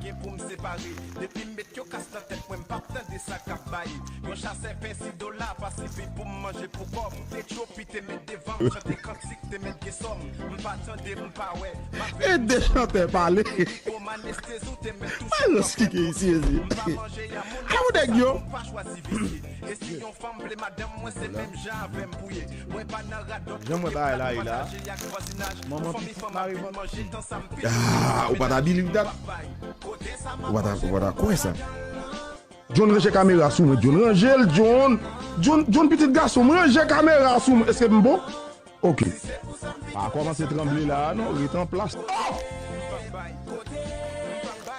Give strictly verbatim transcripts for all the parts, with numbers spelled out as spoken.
Gen pou m separe. Depi m met yon kas nan tèt mwen, m p ap tande sa k ap bay. Yon chasè pen si dola pa sifi pou m manje pou kò m. Etyopi te met devan m, chante kantik te met gen sòm. M pa tande, m pa wè. M ap E de chantè pale. Kou m anestezi w te met touche Alòs ki gen isi, ezi. M pa manje a moun. Ala yon nèg yo. M pa chwazi visye. E si yon fanm vle madanm mwen, se menm jan avè m pou ye. Mwen pa nan radòt. Jan mwen bagay la ye la. Manman pitit mare vant. Ah, ou pa ta believe that? Ou pa ta, ou pa ta kwè sa? John, ranje kamera sou mwen, John. Ranje l, John. John, John, pitit gason m, ranje kamera sou mwen. Èske m bon? Ok. Pa kòmanse tranble la, non. Rete an plas. Oh!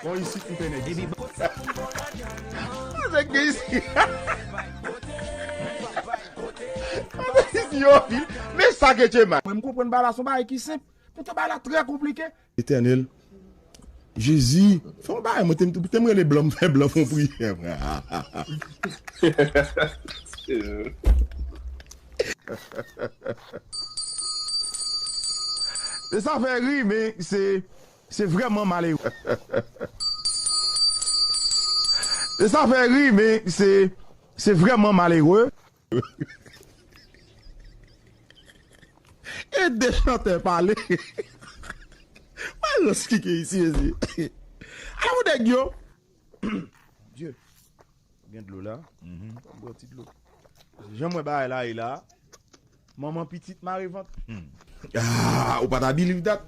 Bon, isi, m fè nèg isi. Sa gen isi. Isi yo vin. Men sa ke Djemay. Mwen, m konprann bagay la, se yon bagay ki senp. Poutan bagay la trè konplike. Etènèl, Jezi, fè yon bagay, mwen te, te m rele blan, m fè blan fè yon priyè, frè. E sa fè ri, men se, se vrèman malere. E sa fè ri, men se, se vrèman malere. E de chantè pale. Alòs ki gen isi, ezi. Ala yon nèg yo. Dye. Gen dlo la. Mhm. Bwè ti dlo. Jan mwen bagay la ye la. Manman pitit mare vant. Hmm. Ah, ou pa ta believe that?